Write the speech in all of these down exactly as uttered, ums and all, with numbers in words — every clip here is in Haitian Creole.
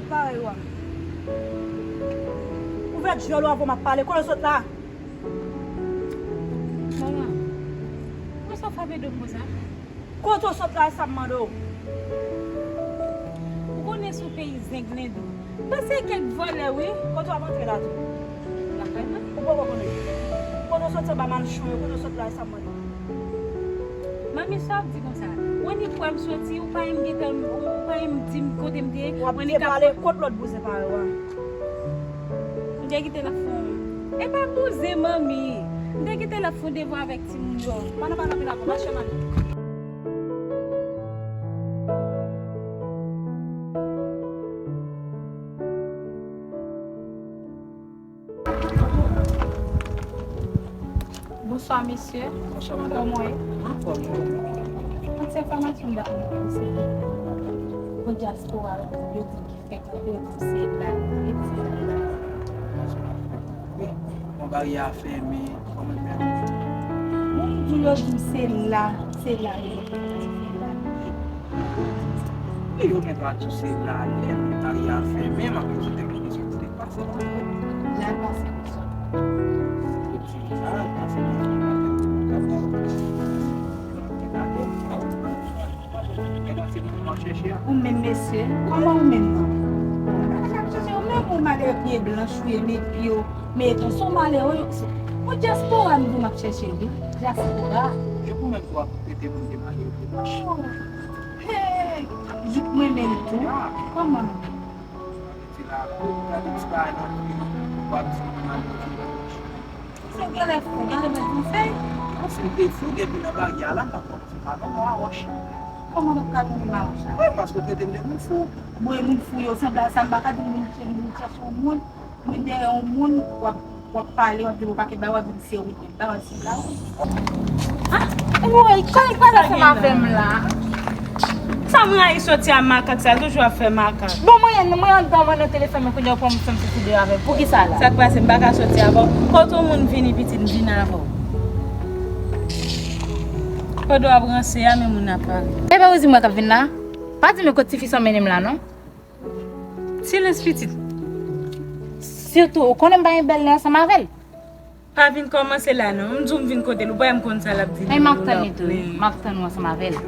Parèy ou a. Ouvè dyòl ou avan m ap pale. Kote w sot la? Manman, poukisa w frape do m konsa? Kote w sot la, e sa m mande w. Ou konnen sou peyi zenglendo. Pase kèk vòlè, wi. Kote w ap antre la tou? Lakay mwen. Ou poko konnen. Kote w soti anba malchon yo, kote w sot la, e sa m mande w. Manmi, sa w ap di konsa? Wendy kwè m soti, ou pa menm gentan, ou pa menm di m kote m te ye. W ap Wendy ka depale pale. Kot lòt bouzen parèy ou a? M te kite l ap fè yon, e pa bouzen, manmi. M te kite l ap fè yon devwa avèk timoun yo. Pa nan pale anpil avè m, mache m ale. Bonswa, mesye. Bonswa, madanm. Kòman w ye? Anfòm, wi. Yon ti enfòmasyon m ta konn fè, se pou dyaspora yo di ki fè kanpe pou se la, wi, se la. Wi, bon, baryè a fèmen, kòman n fè? Moun di yo di se la, se la yo. Wi, yo gen dwa di se la, lè baryè a fèmen, m ap di w te gen soti te pase la. Jan l pase konsa. Soti la, l pase nan Ou menm mesye, kòman ou menm nan? Ou menm ou malere pye blanch ou ye, men pye w, men etan se w malere, ou dyaspora m di w m ap chèche wi, dyaspora. E ou menm tou w ap rete moun de malere pye blanch. Oh, hey, jouk mwen menm tou, kòman? Ti la, ou gade ti bagay nan figi, w ap di m mal figi. Se w genlè fou, genlè bèl konsèy. Non, si m te fou, depi nan baryè a la, m t ap pran ti pa non, mwen a wòch. Kòman w t ap ka tounen mawòch la? Wi, paske w trete m de moun fou. Bon, e moun fou yo, sanble a sa, m pa ka di moun chèche, moun chèche yon moun, moun dèyè yon moun, w ap, w ap pale, w ap di yon pakèt bagay, w ap di se ou menm. Ba w ti la. Ah, anyway, kòman w pral ansanm avè m la? Sa m rayi soti a makak sa, l toujou ap fè makak. Bon, mwen, mwen anndan, mwen nan telefòn mwen kounye a, ou pran m fè m soti deyò avè l. Poukisa la? Sa k pase, m pa ka soti avè w? Kote yon moun vini pitit, m vin avè w. Pandan w ap ranse a, men moun ap pale. E pa ou di mwen k ap vin la? Pa di mwen kot tifi sa w mennen m la, non. Silans pitit. Sitou, ou konnen m pa gen bèl lè ansanm avè l. Pa vin kòmanse la non. M di w m vin kote l, ou pa wè m konn sa l ap di. Ay, m ap tann li tou wi. M ap tann ou ansanm avè l.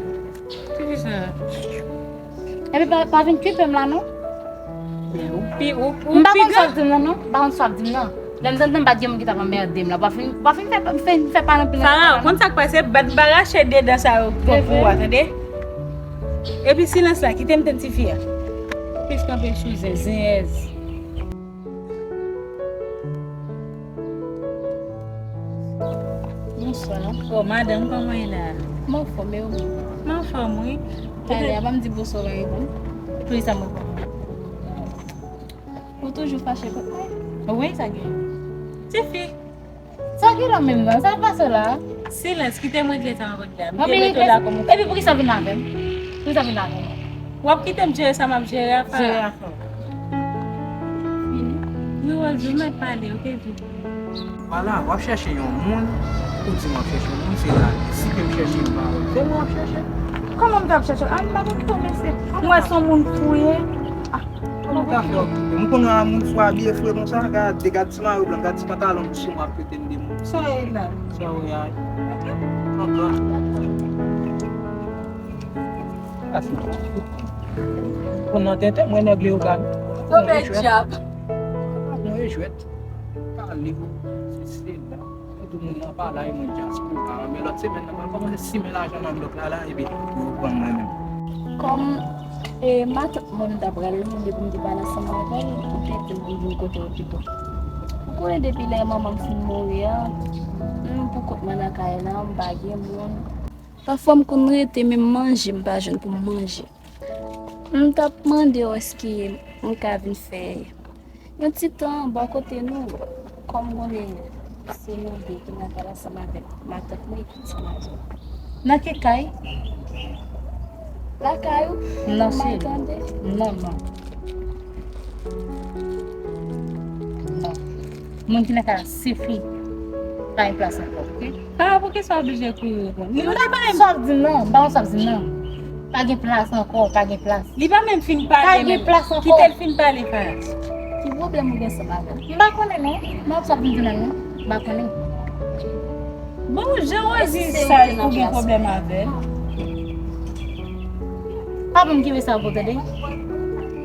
Poukisa? Epi pa, pa vin kipe m la non. Ou pi, ou, ou pi gran. M pa konn sa w ap di m nan non. M pa konn sa w ap di m nan. Lè m tande m pa t gen moun ki t ap anmède m la. Pa fin, pa fin fè, fè, fè pale anpil nan. Sara, ou konn sa k pase? Bat ba rache de dan sa yo pran pou ou a, tande? Epi silans la, kite m tann tifi a. Plis kanpe sou zen, zenyèz. Bonswa. Oh, madanm, kòman w ye la? M anfòm, e ou menm? M anfòm, wi. Talè a, pa m di bonswa, w pa reponn. Poukisa m reponn? Ou toujou fache kont mwen? Wi, sa gen. Tifi. Sa ki la menm nan? Sa k pase la? Silans, kite m regle sa mwen regle a. M te mete w la kòm ou. Epi poukisa w vin avè m? Poukisa w vin avè m? W ap kite m jere sa m ap jere a, Farah? Jere afè w. Fini. Wi, Rosie, ou mèt pale, ou te di. Vwala, w ap chèche yon moun, ou di m w ap chèche yon moun, se la. Si ke m chèche m pa wè, se mwen w ap chèche. Kòman m t ap chèche? A, m pa konn kòmanse. M wè se yon moun fou ye. Ah. Kòman w ta fè okipe m? M konnen yon moun fou abiye fre konsa, gade, gade ti mayo blan, gade ti pantalon m sou mwen ap trete m de moun. Sa w ye la? Sa w ye a? Konn nan tenten, mwen nèg Leyogàn. Tonbe dyab. Mwen jwèt. Pale, se la. Tout moun nan pa la, e mwen dyaspora. Men lòt semèn nan, mwen kòmanse simen lajan nan blòk la, la, epi yo pran mwen menm. Kòm, e, matant mwen m ta pral, li mande pou m te pale ansanm avè l, li te di m pou m vin kote w pito. Ou konnen depi lè manman m fin mouri a, m pou kont mwen nan kay la, m pa gen moun. Pafwa m konn rete, menm manje m pa jwenn pou m manje. M t ap mande w èske m ka vin fè yon ti tan bò kote nou, kòm konnen se nou de ki nan kay la ansanm avèk matant mwen epi ti madanm. Nan ki kay? Lakay ou? Non, cheri. Non, non. Non. Moun ki nan kay la sifi. Pa gen plas ankò, oke? Ah, poukisa w oblije kouri reponn? M pa konn sa w ap di m nan, m pa konn sa w ap di m nan. Pa gen plas ankò, pa gen plas. Li pa menm fin pale menm. Pa gen plas ankò. Kite l fin pale, Farah. Ki pwoblèm ou gen ansanm avè l? M pa konnen non. M ap sa vin di nan non. M pa konnen. Bon, jan Rosie saj pou gen pwoblèm avè l. Pa pou m kite sa pou tande.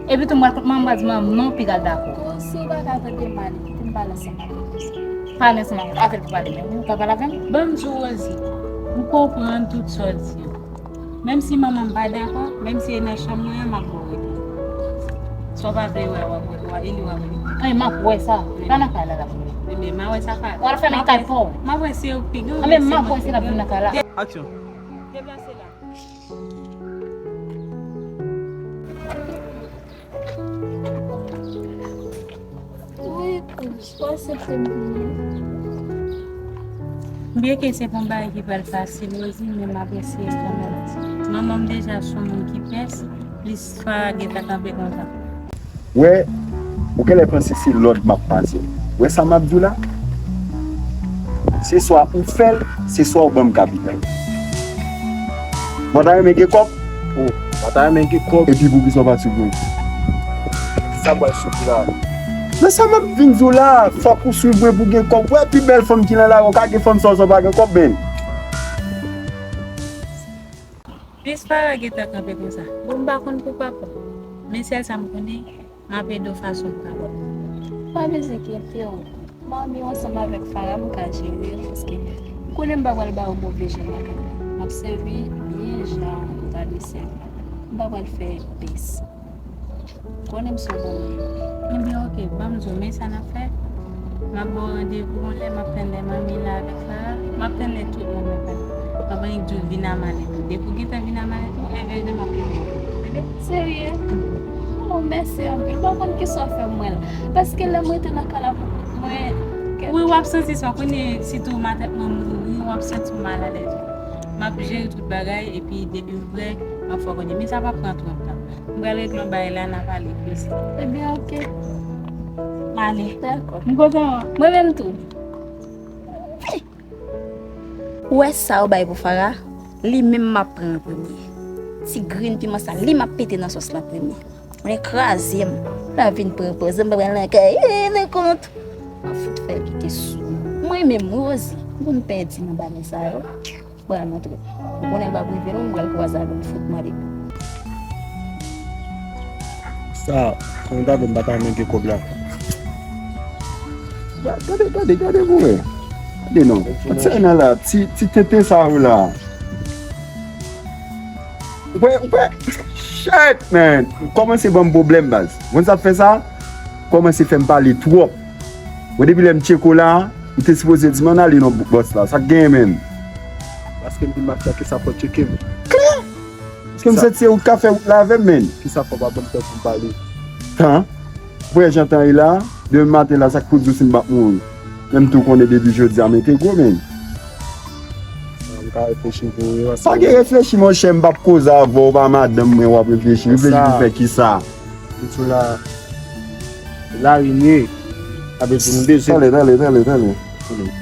Epi tou m pral kont manman, m pral di manman non, pi gal dakò. Tou si w pa ka tande m ale, kite m pale ansanm avè l. Pale ansanm avè l pou pale menm, wi, ou ka pale avè m? Ban m di w, Rosie, m konprann tout sa w di yo. Menm si manman m pa dakò, menm si e nan chanm mwen an, m ap ba w repons. Sa w pa vle wè, w ap wè, w a, e li w ap wè. Anyen, m ap wè sa. Pa nan kay la, la. Ebyen, m a wè sa ka. W al fèmen kay pa w. M ap wè si yo pi gran. Anyen, m ap wè si l ap vin nan kay la. Aksyon. Deplase la. Wi, kouch, ou aksepte m vini? Byenke se pa yon bagay ki pral fasil, Rosie, men m ap eseye kanmenm. Manman m deja se yon moun ki pès, plis Farah gentan kanpe konsa. Wè, ou genlè panse se lòd m ap pase. Wè sa m ap di w la? Se swa ou fè l, se swa ou ban m kapital. Mwen ta renmen gen kòb. Oh, mwen ta renmen gen kòb. Epi poukisa w pa t swiv mwen? Sa m pral swiv la? Nan sa m ap vin di w la, fòk ou swiv mwen pou gen kòb. Wè, pi bèl fanm ki nan lari, ou ka gen fanm sa w san pa gen kòb, men. Plis Farah gentan kanpe konsa. Bon, m pa konn pou papa. Men sèl sa m konnen, m ap ede w fason m kapab. Pa bezwen enkyete w. Manmi w ansanm avèk Farah, m ka jere yo, paske m konnen m pa pral ba yo move jan nan kay la. M ap sèvi byen jan ou ta dwe sèvi. M pa pral fè pès. Konnen m se yon bon moun. Ebyen, oke, ban m di w, men sa n ap fè. M ap ba w randevou yon lè, m ap tann lè manmi la avèk Farah. M ap tann lè tout moun nan kay la. M ap annik di w vin a Maletou. Depi w gentan vin a Maletou, leve jan m ap leve. Tande? Serye? Oh, mèsi anpil. M pa konn kisa w fè m wè l. Paske lè m rete nan kay la pou kont mwen, kèt. Wi, w ap santi sa. W konnen, sitou matant mwen mouri, w ap santi w malalèz. M ap jere tout bagay, epi depi m prè, m ap fè w konnen. Men sa p ap pran twòp tan. M pral regle yon bagay la, n a pale plis. Ebyen, oke. Ale. Dakò. M kontan. Mwen menm tou. Ou wè sa yo bay pou Farah? Li menm m ap pran an premye. Ti grenn piman sa, li m ap pete nan sòs la premye. Mwen kraze m. La vin pran pòz, m pa pral nan kay. Eh, nan kont. M ap fout fè l kite sou. Mwen menm, Rosie, m konn pèdi nan bagay sa yo. Mwen al montre. Ou konnen l p ap rive non, m pral kwaze avè l, fout mande. Sa, kòm w ta vle m pa ta renmen gen kòb la. Gade, gade, gade pou wè. Gade non. Ti nan la, ti, ti tenten sa yo la. Ou wè, ou wè. Shit, man. Kòmanse ban m pwoblèm, baz. Ou konn sa k fè sa? Kòmanse fè m pale twòp. Bon, depi lè m tcheke w la, ou te sipoze di m ann ale non bòs la. Sa k genyen menm? Paske m vin mache a, kisa fè w tcheke m? Klè! Paske m santi se ou k ka fè wout la avè m, menn. Kisa fè w pa ban m tan pou m pale? Tan? Ou wè jan tan ye la? Demen maten la, sa k pou di w si m p ap mouri? Men m tou konnen depi jodi a, m entegre w, menn. M ka reflechi pou ou, wi. Pa gen reflechi, monchè, m p ap koze avè w, pa madanm mwen w ap reflechi. Reflechi pou fè kisa? Li tou la, la ri nye. Sa vle di nou bezwen. Tande, tande, tande, tande.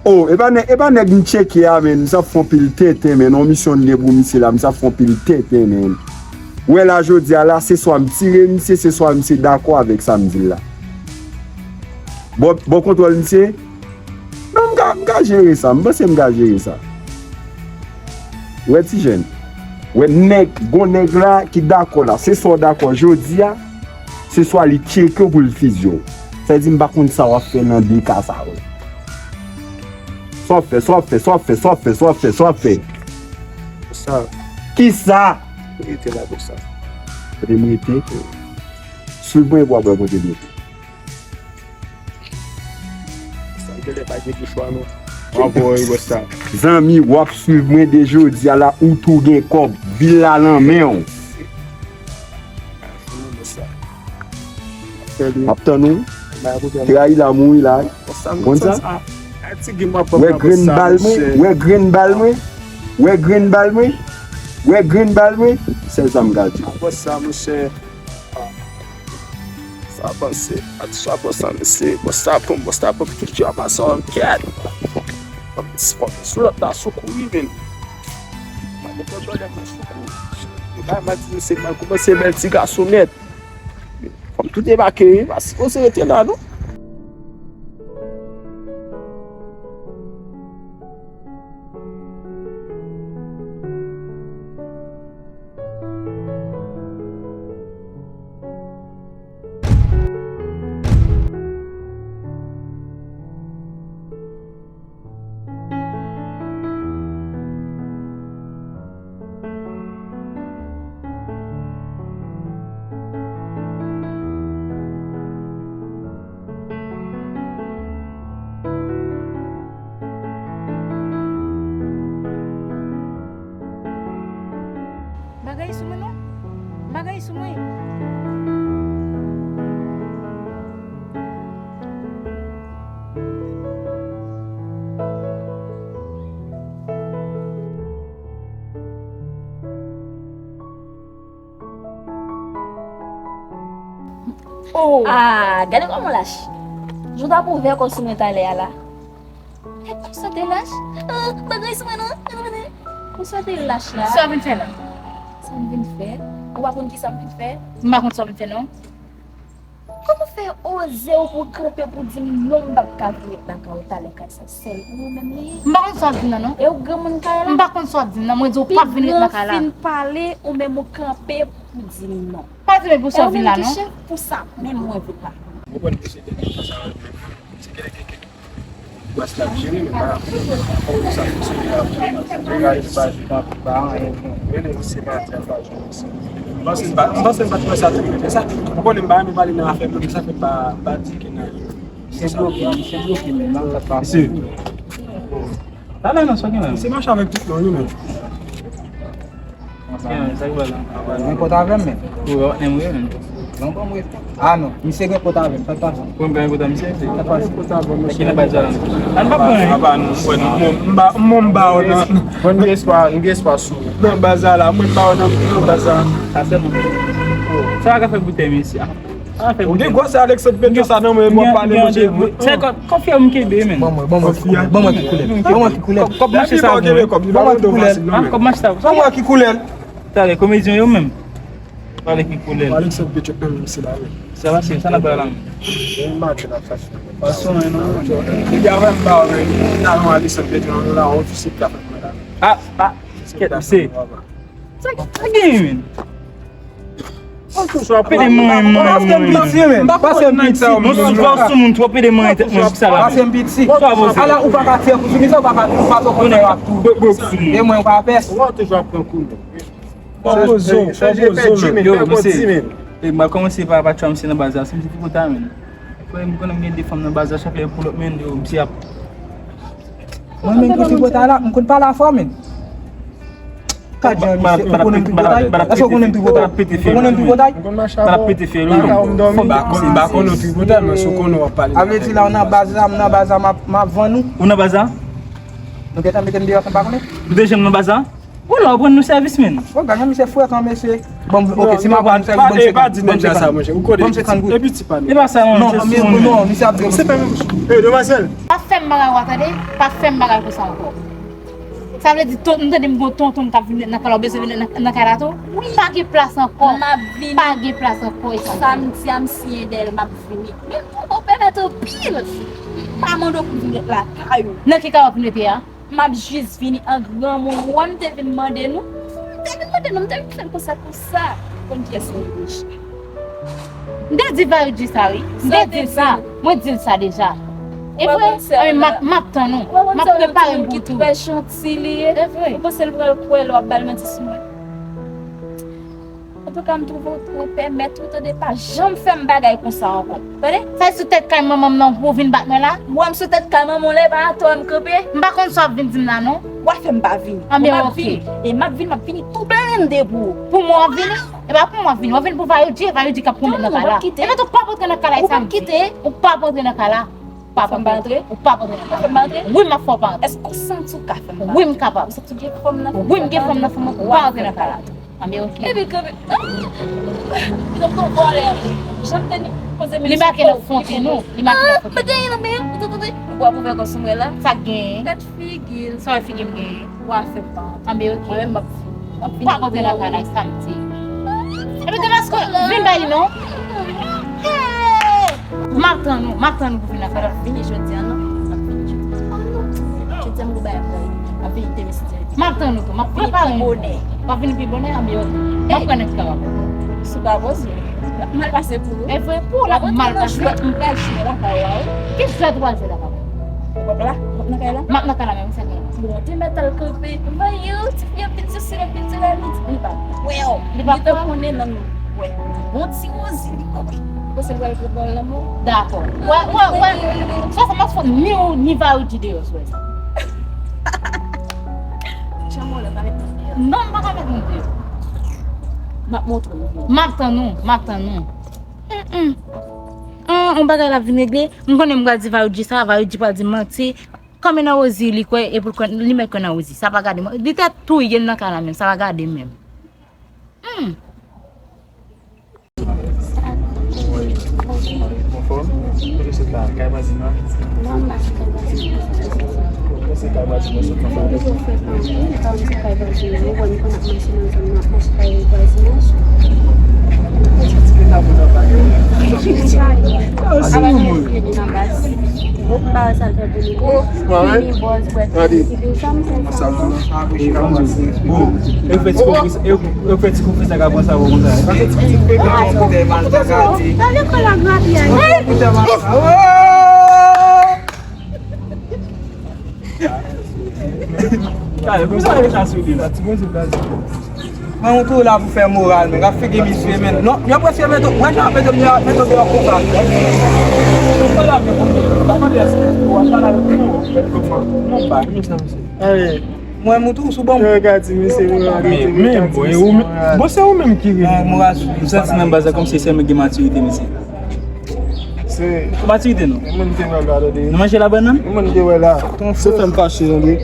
Oh, e pa nèg, e pa nèg m tcheke a, menn. Misye ap fè yon pil tenten, menn. Yon misyon l gen pou misye la, misye ap fè yon pil tenten, menn. Ou wè la jodi a la, se swa m tire misye, se swa misye dakò avèk sa m di l la. Bon, bon kontwòl misye. Non, m ka, m ka jere sa. M panse m ka jere sa. Wè ti jèn. Wè nèg, gon nèg la ki dakò la. Se swa w dakò jodi a, se swa li tcheke w pou l fizye w. Sa vle di m pa konn sa w ap fè nan de ka sa yo. Sa w ap fè, sa w ap fè, sa w ap fè, sa w ap fè, sa w ap fè, sa w ap fè. Sa. Kisa? Rete la konsa. Kote m rete? Swiv mwen pou w ap wè kote m rete. Sa genlè pa gen de chwa non. Anvoy wè sa. Zanmi, w ap swiv mwen de jodi a la, ou tou gen kòb, vil la nan men w. M ap tann ou. Trayi la mouri la. Konn sa? Wè grenn bal mwen, wè grenn bal mwen, wè grenn bal mwen, wè grenn bal mwen. Sèl sa m ka di. Sa panse, sa panse, sa panse, mesye, bon, sa pou m, bon, sa pou m, ki djab a sa, kèt. Sou lòt la, sou kouri, men. Mwen, mwen, mwen, mwen, sou kouri. Yo pa mwen di, se mwen kòmanse bèl ti gason nèt. Fò m tou debake, wi, pa sipoze rete la, non. Bagay sou mwen non. Bagay sou mwen. Oh! Ah, gade kòman w lach. Jou ta pou ouvè kò sou mwen talè a la. E konsa te lach? Ah, bagay sou mwen non. Konsa te lach la. Sa w vin fè la? Sa m vin fè? Ou pa konn kisa m vin fè? M pa konn sa w vin fè non. Kòman fè oze w pou kanpe pou di m non, m p ap ka vin ret nan kay ou talè, kay sa sèl pou ou menm li ye? M pa konn sa w ap di m nan non. E ou granmoun kay la? M pa konn sa w ap di m nan, mwen di w p ap vin ret nan kay la. Epi ou fin pale, ou menm ou kanpe pou di m non. Pa di men pou sa w vin la non. E ou menm ki chèf pou sa, menm mwen vin la. Ou konn misye te di konsa, misye gen, gen, gen. Bòs la ap jere, men pa rapò sa fonksyone la. Rele misye pa di anba jere misye. M panse m pa, m panse m pa t wè sa tou, men sa, ou konnen m pa renmen pale nan afè moun, sa fè m pa, pa di ke nan. Misye bloke, misye bloke menm, nan sa pa. Misye. Talè nan sa gen la. Misye mache avèk tout moun, wi, men. Gen kont avè m, men. Ou wè, w ap menm wi, men. Non, bon, wi. Ah, non. Misye gen kont avè m. Sa k pase? Bon, gen kont avè misye, se. Sa k pase? Kont avè m, misye. Ki nan baz la, non? An pa pran. Apa, nou, mwen, mwen, m ba, mwen, m ba w nan. Mwen, m gen espwa, m gen espwa sou. Nan baz la, mwen, m ba w nan, nan baz la. Sa sèlman. Sa ka fè boutèy, mesye. Ou gen gwo sa Alexandre Petro sa nan men, mwen pale manje. Se kòb, kòb fiyè m kenbe, men. Bon, mwen, bon, mwen ki koulè, bon, mwen ki koulè, bon, mwen ki koulè. Kòb mache sa, bon, mwen. Kòb mache sa. Bon, mwen ki koulè. Talè, komedyen yo menm. Pale ki koulè. Alexandre Petro menm, se la, wi. Sa va, se sa n ap bay la, men. Yon match n ap fè. Fason, non. Depi avè m ba w, men. Talon Alexandre Petro, nou la, on ti sip ka fè mwen la. Ah, ah, kèt, se. Sa, sa gen, men. Pede mwen, mwen, mwen. Pase m piti, men. Pase m piti. Mwen sou, mwen sou moun twòp, pede mwen, tèt mwen, sa la. Pase m piti. Ala, ou pa ka fè pou sou sa, ou pa ka, ou pa twò konn fè ap tou. E mwen, ou pa pès. Ou toujou ap pran kou. Fò poze w, fò poze w, men. Yo, misye. E m ap kòmanse pa, pa tchwa misye nan baz la. Se misye ki pota, men. Frè, m konnen m gen de fanm nan baz la, chak lè pou lòt, men, yo, misye ap. Mwen menm ki pi pota la, m konn pale afè w, men. Ka di an misye, ou konnen m pi pota? Èske ou konnen m pi pota? Ou konnen m pi pota? M ap pete fè l, wi. M pa konn, m pa konnen w pi pota, men si w konnen w ap pale. A vle di la, ou nan baz la, m nan baz la, m ap, m ap vann ou. Ou nan baz la? Nou gentan mete m deyò san m pa konnen? Ou te janm nan baz la? Ou la, ou pran nou sèvis, men. Bon, gade, misye frekan, mesye. Bon, ok, si m ap pran nou sèvis, ban m senkant goud. Ban m senkant goud. E piti pa nou. E pa sa, non, non, misye ap di. Se pa menm. Eh, demwazèl. Pa fè m bagay, w tande? Pa fè m bagay konsa ankò. Sa vle di, ton, m tande m gon tonton m k ap vin nan kay la, w bezwen vin nan, nan kay la tou? Wi. Pa gen plas ankò. M ap vini. Pa gen plas ankò, e sa. Samdi a m siyen dèyè l, m ap vini. Men tonton pèmèt anpil. M pa mande w pou vin ret lakay ou. Nan ki kay w ap vin rete a? M ap jis vini an granmoun. Ou wè m te vin mande nou? M te vin mande nou, m te vin fè l konsa konsa. Konn kiyès mwen deja. M te di Vayoudji sa, wi. M te di l sa. Mwen di l sa deja. E vre? Anben, m ap, m ap tann ou. M ap prepare m pou tou. Trè janti li ye. E vre. Ou panse l pral kwè lè w ap ba l manti sou mwen? Antouka, m twouve w twò pèmèt ou, tande, pa janm fè m bagay konsa ankò. Tande? Sa sou tèt kay manman m nan pou w vin bat mwen la? Mwen, m sou tèt kay manman w la, e pa atò m kanpe. M pa konn sa w ap vin di m la, non. W a fè m pa vini. Anben, oke. E m ap vini, m ap vini tou blende pou ou. Pou mwen w ap vini? E pa pou mwen w ap vini. W ap vini pou Vayoudji, e Vayoudji k ap pwomèt nan kay la. E mèt ou p ap antre nan kay la, e sa m di. Ou p ap antre nan kay la. Ou p ap antre. Ou p ap antre nan kay la. Ou p ap antre. Wi, m ap fè w pa antre. Èske w santi w ka fè m pa antre? Wi, m kapab. Ou santi w gen fòm nan fòm? Wi, m gen fòm nan fòm, ou p ap antre nan kay la. Anben, oke. Epi kanpe. Ah! Li t ap tou vòlè. Jan m te di poze men. Li make nan fon ti nou. Li make nan fon ti nou. Ah, mwen te nan men. Ou tande? Ou ap ouvè kò sou mwen la. Sa k genyen? Gad figi l. Sa w figi m genyen? Ou a fè pa. Anben, oke. Mwen menm m ap, m ap vin. Pa kontre nan kay la, sa m di. Epi Damasko, vin bay li non. M ap tann ou, m ap tann ou pou vin nan kay la. M ap vini jodi a non. M ap vini jodi a. Oh non. Jodi a m gen bagay pou m ap vini demen si Dye vle. M ap tann ou tou, m ap prepare m. Vini pi bonè. W ap vini pi bonè, anben oke. M ap pran nèg kay la. Si w pa poze, l ap mal pase pou ou. E vre, pou w l ap mal pase. M pral jwe lakay ou a wi. Ki jwèt ou pral jwe lakay mwen? Ou p ap la? M ap nan kay la? M ap nan kay la menm, sa gen. Bon, te mèt al kanpe. Voyou, ti fi ap vin sou sila, vin sila, li di li pa kwè w. Li pa kwè w? Li te konnen nan nou. Wè. Bon ti Rozi, li pa kwè. Panse l pral pran lanmò. Dakò. Wè, wè, wè. Sa, sa m ap fè ni ou, ni Vayoudi deyò, sou sa. Janm wè la, pa met moun deyò. Non, m pa ka met moun deyò. M ap montre w. M ap tann ou, m ap tann ou. Mm, mm. An, yon bagay l ap vin regle. M konnen m pral di Vayoudi sa, Vayoudi pral di m manti. Kanpe nan Rozi, li kwè, epi l kwè, li mèt kwè nan Rozi. Sa pa gade mwen. Li te touye l nan kay la menm, sa pa gade m menm. Hmm. Anfòm? Kote sot la? Kay vwazin nan? Non, m pa se kay vwazin nan. Bon, se kay vwazin nan sot nan. Mwen bezwen fè pa mwen, pa mwen se kay vwazin nan. Ou wè m konn ap mache nan zòn nan, ap mache kay vwazinaj. Aba gen vye nan baz. Ou pa wè sa l fè pou li. Mini bòz, bwè ti bouchon, sa m fè sa. Bon, e fè ti konfyans, e, e fè ti konfyans ak aprann sa bon konsa. Pase ti konfyans. Nan lekòl la grapi a. Kale, konsa e sa sou li la. Ti bondye grapi. Mwen, ou tou la pou fè moral, men, ap figi misye, men. Non, yo prèske mete, mwen, jan mete, mete, mete yo konsa. Ou pa la, men, pa mande eskiz pou w, pa la, non, ba, men sa, misye. Mwen, mwen tou, sou bon. Yo, gade, misye, mwen, men, men, bon, e ou, bon, se ou menm ki rele. Non, moral sou li. M santi nan baz la, kòmsi se mwen gen matirite, misye. Se matirite nou. Moun te wè la, tande. Nou manje la bannann? Moun te wè la. Se fè m fache, tande.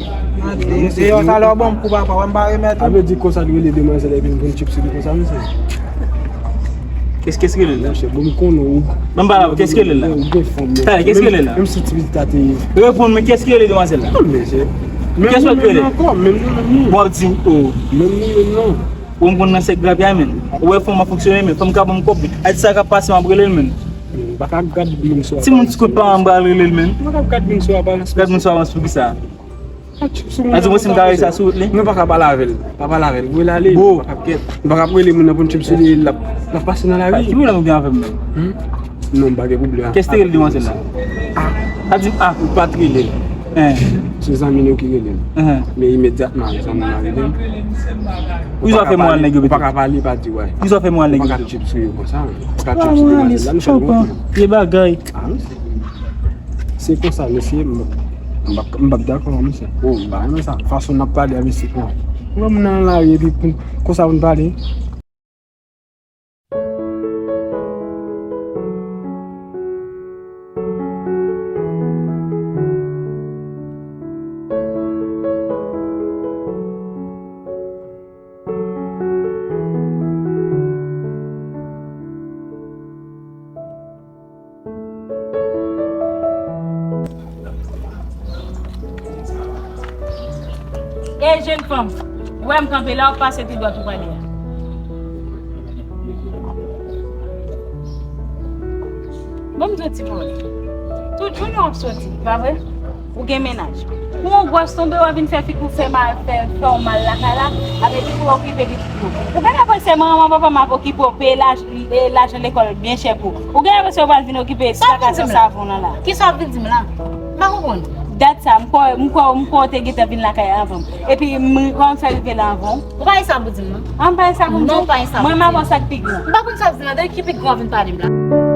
Deyò talè w ban m kou papa, wè m pa remèt ou. A vle di konsa l rele demwazèl epi l vin tchip sou li konsa, mesye. Kès, kès rele la? Monchè, bon, m konnen ou. Ban m pale avè w, kès rele la? Ou gen fanm, men. Talè, kès rele la? Menm si ti pitit la te ye. Reponn mwen, kès rele demwazèl la? Non, mesye. Kès lòt rele? Menm nou menm non. W ap di m, o. Menm nou menm non. Ou konn nan sèk grapi a, men. Ou wè fanm ap fonksyone, men. Fanm ka ban m kòb. A di sa k ap pase, m ap rele l, men. M pa ka gad moun sou. Timoun ti kout pa m pral rele l, men. M pa ka gad moun sou apayans. Gad moun sou apayans pou ki sa? A di mwen si m ka rele sa sou wout li. Mwen pa ka pale avè l. Pa pale avè l. Voye l ale. Bon. Pa ka kèt. M pa ka rele moun nan pou n tchip sou li, l ap, l ap pase nan lari. Ki pwoblèm ou gen avè m, men? Hmm? Non, m pa gen pwoblèm. Kès te rele demwazèl la? Ah. A di, ah. Ou pa t rele l. Hein. Se zanmi nou ki rele l. Hein. Men imedyatman, zanmi nou rele l. Ou pa ka pale, ou pa ka pale, pa di, wè. Ou pa ka tchip sou yo konsa. Ou pa ka tchip sou demwazèl la, nou fè l wont. Vye bagay. Ah, mesye. Se konsa, mesye, m, m, m p ap dakò, mesye. Oh, m pa renmen sa. Fason n ap pale a, mesye, oh. Ou wè moun nan lari, epi pou, konsa pou n pale. Ey, jenn fanm, ou wè m kanpe la, w ap pase tou dwat ou prale a. Bon, m di w ti pawòl. Tout jounen w ap soti, pa vre? Ou gen mennaj. Pou yon gwòs tonbe, w ap vin fè figi w fè mal, fè, fè w mal lakay la, ap epi pou w okipe pitit ou. Ou genlè panse manman papa m ap okipe w, peye laj-, e, lajan lekòl byen chè pou ou. Ou genlè panse yo pral vin okipe ti kaka san savon nan la. Kisa w ap vin di m la? M pa konprann. Dat sa, m kwè, m kwè, m kwè w te gentan vin lakay anvan m. Epi, m, kòman m fè rive la anvan w? Ou pa gen sa pou di m, non? An, m pa gen sa pou m di w. Non, ou pa gen sa pou m di m. Mwen, m ap wè sa k pi gran. M pa konn sa w ap di m la, de ki pi gran w ap vin pale m la?